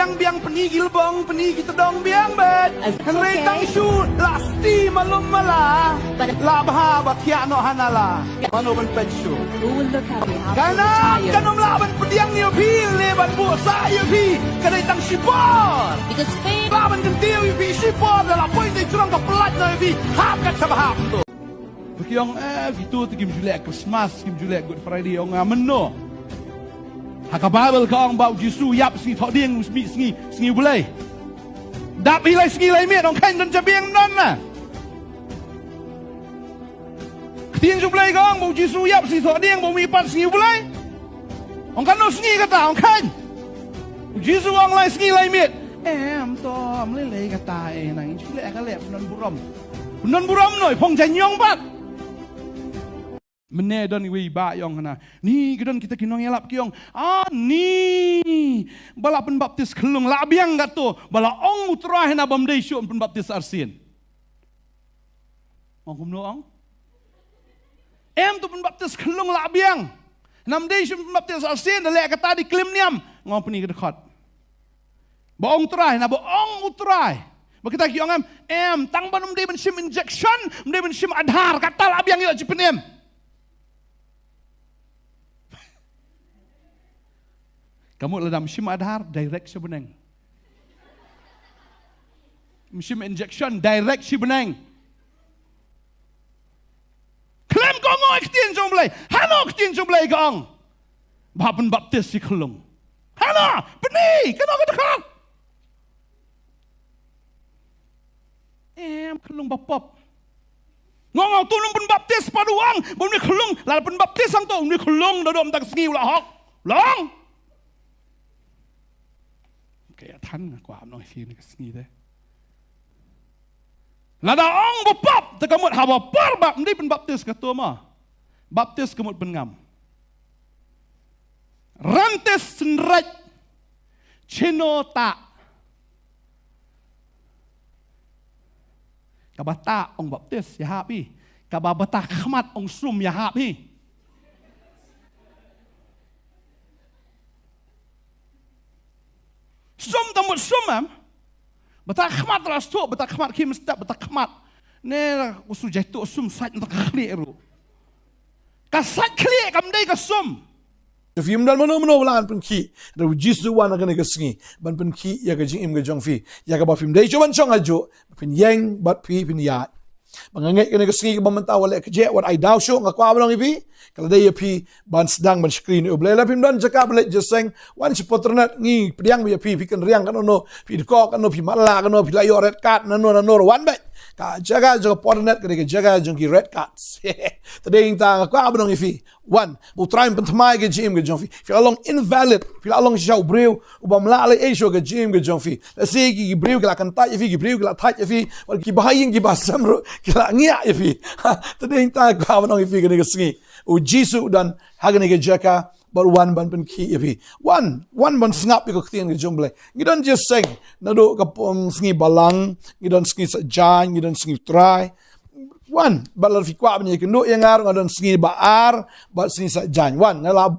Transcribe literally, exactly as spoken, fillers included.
Biang biang pyni ki lbong, pyni ki tdong biang beit. Hynrei tang shu la sti malum mala. La bha ba thiah noh ha nala. Mano ban peit shuh? Ka nam kan ym lah ban pdiang ïa phi ne ban buh sah ïa phi. Ka dei tang shipor. Lah ban kyntiew ïa phi shipor, da la poi te jrong ka pyllait noh ïa phi. Hap kat sha ba hap to. Te ki ong, eh, kito te kim ju leh Christmas, kim ju leh Good Friday, ong nga mynno. Ha ka Baibl ka ong ba u Jisu u ïap sngi Thohdieng, u mih sngi, sngi U Blei. Dap hi lai sngi lai miet, ong kheiñ, don jabieng, don na. Ktien jong U Blei ka ong ba u Jisu u ïap sngi Thohdieng, ba u mih pat sngi U Blei. Ong katno sngi kata, ong kheiñ. U Jisu u ong lai sngi lai miet. Em to, ym lei lei kata, eh, nang ju leh ka leh, pynban burom. Pynban burom noh, phong jaiñiong pat. Mynne don iwei i bah i ong hana. Ni, ki don kita ki nongïalap ki ong, ani ba la pynbaptis khyllung, la biang kato ba la ong U Trai hana ba ym dei shuh pynbaptis arsien. Ong kumno ong? Em to pynbaptis khyllung la biang. Hana ym dei shuh pynbaptis arsien, da leh kata dei klim niam. Nga ong pyni ka dkhot. Ba ong U Trai, na ba ong U Trai. Ba kita ki ong em, em, tang ban ym dei ban shim injection, ym dei ban shim Aadhaar, kata la biang ïoh jingpynim. Ka mut lada ym shim Aadhaar, direct sha bneng. Ym shim injection, direct sha bneng. Khlem ko ngoi ktien jong U Blei. Hano ktien jong U Blei ka ong ba pynbaptis shi khyllung? Hano, pyni, kano ka dkhot? Em, khyllung ba pop. Ngo, ngo, to nong pynbaptis pat u ong ba une khyllung, la pynbaptis hangto, une khyllung da dom tang sngi u la hok. Long. Ka ïathan nga kwah nong hi ne ka sngi te. Lada ong ba pop, te ka mut haba por ba ym dei pynbaptis kato ma. Baptis ka mut pynngam. Rantis synrek. Chino ta. Kaba ta ong baptis ïahap hi. Kaba bata khmat ong sum ïahap hi. Sum ta mut sum em. Bata khmat la stuk, bata khmat khim step, bata khmat. Ne u su jai tu sum sait na khlieh ruh. Ka sait khlieh kam dei ka sum. Phim don mano mano ba la pynkit. Hynrei u Jisu wan ha kane ka sngi ban pynkit ïa ka jingim ka jong phi. Ïa kaba phim dei shuh ban shong hajuh. Phin ïeng bad phi phin ïaid. Ba nga ngeit kane ka sngi kaba mynta wat leh kjeh, wat ai daw shuh, nga kwah ban ong ïa phi. Ka la dei ïa phi ban sdang ban shakri na U Blei. La phim don jaka ban leit jingïaseng, wan sha Poternet, ngi pdiang ïa phi, phi kynriang katno, phi dkoh katno, phi matlah katno, phi la ïoh red card nano nano, wan beit. Ka jaka jong ka Poternet ka dei ka jaka jong ki red cards. Te dei nangta nga kwah ban ong ïa phi. Wan, ba U Trai un pynthymmai ka jingim ka jong phi. Phi la long invalid, phi la long shisha u briew uba ym lah leh ei shuh ka jingim ka jong phi. Lehse ki, ki briew ki la kyntait ïa phi, ki briew ki la thait ïa phi, wat ki bahaïing ki basem ruh ki la ngiah ïa phi. Ha, te dei nangta nga kwah ban ong ïa phi kane ka sngi. U Jisu u don ha kane ka jaka, bad wan ban pynkit ïa phi. Wan, wan ban sngap ïa ka ktien ka jong U Blei. Ngi don jingïaseng naduh ka pom sngi Balang, ngi don sngi Saitjaiñ, ngi don sngi U Trai. Wan, bad lada phi kwah ban ïakynduh ïa nga ruh, nga don sngi Ba-ar bad sngi Saitjaiñ. Wan, nga la